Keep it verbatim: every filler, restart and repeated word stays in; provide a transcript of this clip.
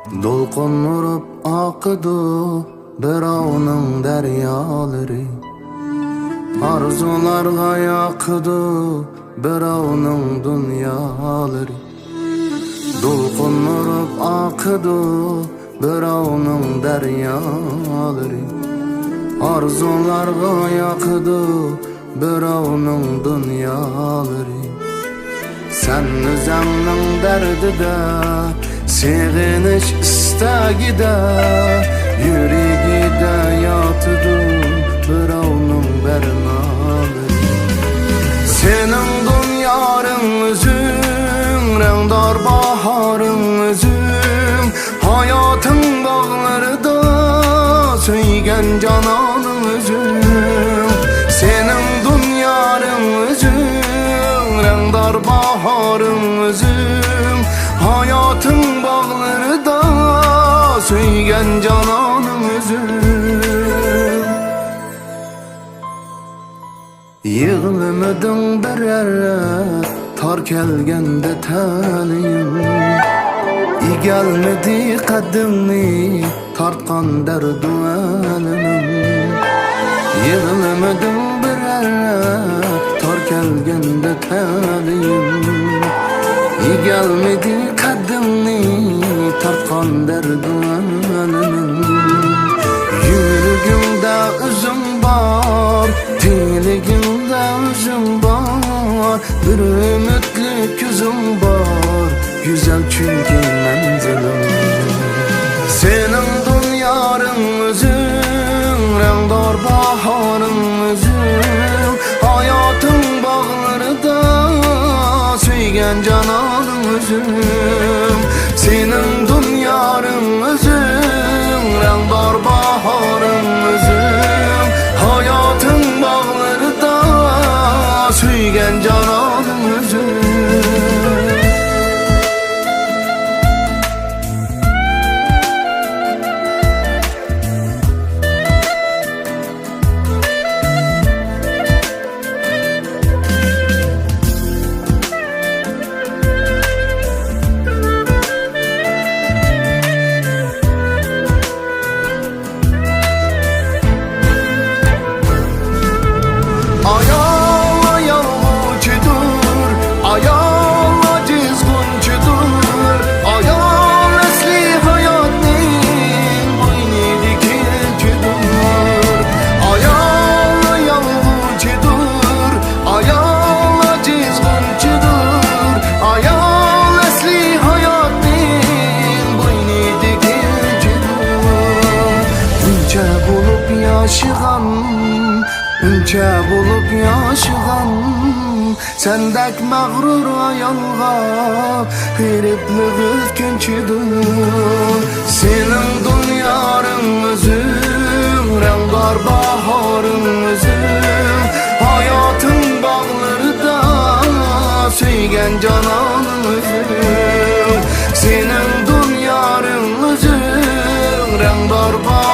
دولقۇن ئۇرۇپ ئاقىدۇ بىراۋنىڭ دەريالىرى، ئارزۇلارغا ياقىدۇ بىراۋنىڭ دۇنيالىرى. دولقۇن ئۇرۇپ ئاقىدۇ بىراۋنىڭ دەريالىرى، ئارزۇلارغا ياقىدۇ بىراۋنىڭ دۇنيالىرى. سەن ئۆزۈڭنىڭ دەردىدە، سېغىنىش ئىستەكىدە، يۈرىكىدە ياتىدۇ بىراۋنىڭ بەرنالىرى. سېنىڭ دۇنيارىڭ ئۆزۈڭ، رەڭدار باھارىڭ ئۆزۈڭ، ھاياتىڭ باغلىرىدا سۆيگەن جانانىڭ ئۆزۈڭ. سېنىڭ دۇنيارىڭ ئۆزۈڭ، رەڭدار باھارىڭ ئۆزۈڭ، ھاياتىڭ باغلىرىدا سۆيگەن جانانىڭ ئۆزۈڭ. يىغلىمىدىڭ بىرەر رەت تار كەلگەندە تەلىيىم، ئېگەلمىدى قەددىڭنى تارتقان دەردۇ ئەلىمىم. يىغلىمىدىڭ بىرەر رەت تار كەلگەندە تەلىيىم، ئېگەلمىدى قەددىڭنى تارتقان دەردۇ ئەلىمىم. يۈرىكىڭدە ئۆزۈڭ بار، تىلىكىڭدە ئۆزۈڭ بار، بىر ئۈمىدلىك كۆزۈڭ بار، گۈزەل چۈنكى مەنزىلىڭ. سېنىڭ دۇنيارىڭ ئۆزۈڭ، رەڭدار باھارىڭ ئۆزۈڭ، ھاياتىڭ باغلىرىدا سۆيگەن جانانىڭ ئۆزۈڭ. سېنىڭ دۇنيارىڭ ئۆزۈڭ، رەڭدار باھارىڭ ئۆزۈڭ، ھاياتىڭ باغلىرىدا سۆيگەن جانانىڭ ئۆزۈڭ. ئايال، ئايال غۇنچىدۇر، ئايال ئاجىز غۇنچىدۇر، ئايال ئەسلى ھاياتنىڭ بوينىدىكى ئۈنچىدۇر. ئايال، ئايال غۇنچىدۇر، ئايال ئاجىز غۇنچىدۇر، ئايال ئەسلى ھاياتنىڭ بوينىدىكى ئۈنچىدۇر. ئۈنچە بولۇپ ياشىغان، ئۈنچە بولۇپ ياشىغان، سەندەك مەغرۇر ئايالغا غېرىبلىق ئۆتكۈنچىدۇر. سېنىڭ دۇنيارىڭ ئۆزۈڭ، رەڭدار باھارىڭ ئۆزۈڭ، ھاياتىڭ باغلىرىدا سۆيگەن جانانىڭ ئۆزۈڭ. سېنىڭ دۇنيارىڭ ئۆزۈڭ، رەڭدار باھارىڭ